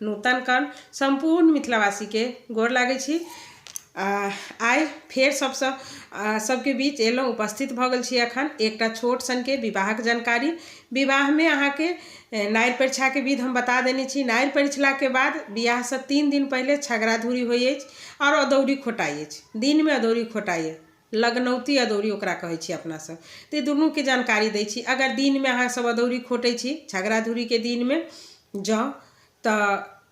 नूतन कर्ण सम्पूर्ण मिथिलावासीके गोर लागै छी। आइ फेर सबसँ सबके बीच एलहुँ, उपस्थित भऽ गेल छी। एखन एकटा छोट सनके विवाहक जानकारी। विवाहमे अहाँके नारि परीक्षाके विध हम बता देने छी। नारि परीक्षलाके बाद बियाहसँ 3 दिन पहिले छगड़ा धूरी होइ अछि आओर अदौरी खोटाइ अछि। दिनमे अदौरी खोटाइ, लगनौती अदौरी ओकरा कहै छी अपना सब। तऽ दुनूके जानकारी दै छी। अगर दिनमे अहाँ सब अदौरी खोटै छी झगड़ा धूरीके दिनमे जँ, तऽ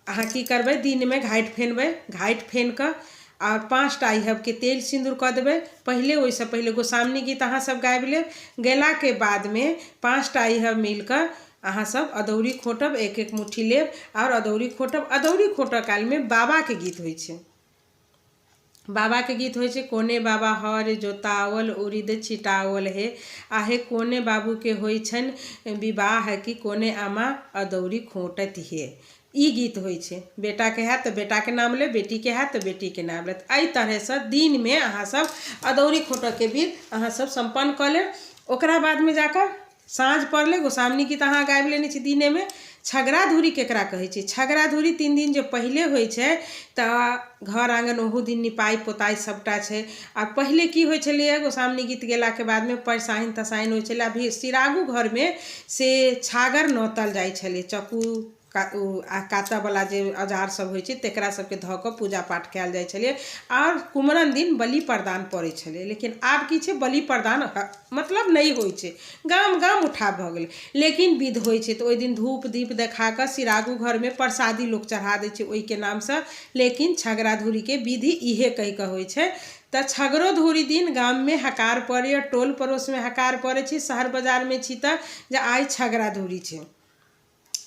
अहाँ की करबै? दिनमे घाटि फेनबै। घाटि फेन कऽ आओर 5टा अहिहबके तेल सिन्दूर कऽ देबै पहिले। ओहिसँ पहिले गोसाउनी गीत अहाँ सब गाबि लेब। गेलाके बादमे 5टा अहिहब मिल कऽ अहाँ सब अदौरी खोँटब। एक एक मुट्ठी लेब आओर अदौरी खोँटब। अदौरी खोँटऽ कालमे बाबाके गीत होइ छै। बाबाके गीत होइ छै, कोने बाबा हर जोताओल उड़ीद छिटाओल हे, आहे कोने बाबूके होइ छनि विवाह, कि कोने आमा अदौरी खोँटति हे। ई गीत होइ छै। बेटाके हैत तऽ बेटाके नाम लेब, बेटीके हैत तऽ बेटीके नाम लेब। एहि तरहसँ दिनमे अहाँसभ अदौरी खोँटऽके विध अहाँसभ सम्पन्न कऽ लेब। ओकरा बादमे जाकऽ साँझ पड़लै, गोसाउनी गीत अहाँ गाबि लेने छी दिनेमे। छगड़ा धूरी केकरा कहै छै? छगड़ा धूरी 3 दिन जे पहिले होइ छै तऽ घर आङ्गन ओहू दिन निपाइ पोताइ सभटा छै। आ पहिले की होइ छलैए? गोसाउनी गीत गेलाके बादमे परसाइन तसाइन होइ छलै। अभी सिरागू घरमे से छागर नोतल जाइ छलै। चक्कू ओ आ काटऽवला जे औजार सब होइ छै, तकरा सबके धऽ कऽ पूजा पाठ कयल जाइ छलै आओर कुमरम दिन बलि प्रदान पड़ै छलै। लेकिन आब की छै? बलि प्रदान मतलब नहि होइ छै। गाम गाम उठाव भऽ गेलै, लेकिन विध होइ छै। तऽ ओहि दिन धूप दीप देखा कऽ सिरागू घरमे प्रसादी लोक चढ़ा दै छै ओहिके नामसँ। लेकिन छगड़ा धूरीके विधि इहे कहि कऽ होइ छै। तऽ छगड़ो धूरी दिन गाममे हकार पड़ैए, टोल पड़ोसमे हकार पड़ै छै, शहर बाजारमे छी तऽ, जे आइ छगड़ा धूरी छै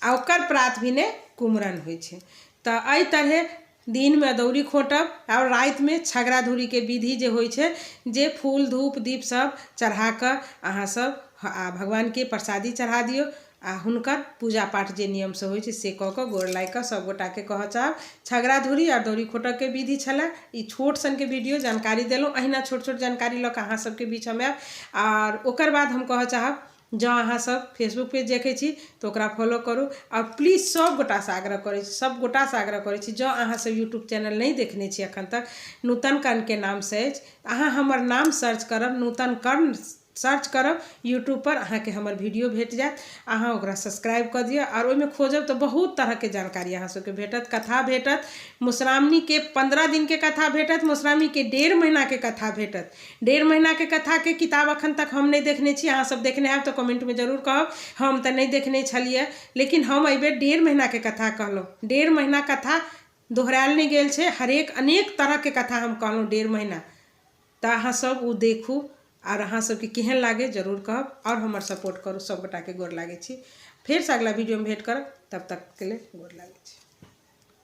आ ओकर प्रात भेने कुमरन होइ छै। तऽ एहि तरहे दिनमे अदौरी खोँटब आओर रातिमे छगड़ा धूरीके विधि जे होइ छै, जे फूल धूप दीप सब चढ़ा कऽ अहाँसभ आ भगवानके प्रसादी चढ़ा दियौ आ हुनकर पूजा पाठ जे नियमसँ होइ छै से कऽ कऽ गोर लागि कऽ सभगोटाके कहऽ चाहब। छगड़ा धूरी आ अदौरी खोँटऽके विधि छलए ई। छोट सनके वीडियो जानकारी देलहुँ। अहिना छोट छोट जानकारी लऽ कऽ अहाँ सबके बीच हम आयब। आर ओकर बाद हम कहऽ चाहब, जँ अहाँसभ फेसबुक पेज देखै छी तऽ ओकरा फॉलो करू। आओर प्लीज सभ गोटासँ आग्रह करै छी, सभ गोटासँ आग्रह करै छी, जँ अहाँसभ यूट्यूब चैनल नहि देखने छी एखन तक, नूतन कर्णके नामसँ अछि। अहाँ हमर नाम सर्च करब, नूतन कर्ण सर्च करब यूट्यूबपर, अहाँके हमर वीडियो भेट जायत। अहाँ ओकरा सब्सक्राइब कऽ दिअ आओर ओहिमे खोजब तऽ बहुत तरहके जानकारी अहाँ सबके भेटत। कथा भेटत, मधुश्रावणीके 15 दिनके कथा भेटत, मधुश्रावणीके 1.5 महीनाके कथा भेटत। 1.5 महीनाके कथाके किताब अखन तक हम नहि देखने छी। अहाँ सब देखने हैब तऽ कमेंटमे जरूर कहब। हम तऽ नहि देखने छलियै, लेकिन हम एहिबेर 1.5 महीनाके कथा कहलहुँ। 1.5 महीना कथा दोहरायल नहि गेल छै। हरेक अनेक तरहके कथा हम कहलहुँ 1.5 महीना। तऽ अहाँ सब ओ देखू आओर अहाँ सबके केहन लागे जरूर कहब आओर हमर सपोर्ट करू। सब गोटाके गोर लागै छी। फेरसँ अगला वीडियोमे भेंट करब, तब तकके लेल गोर लागै छी।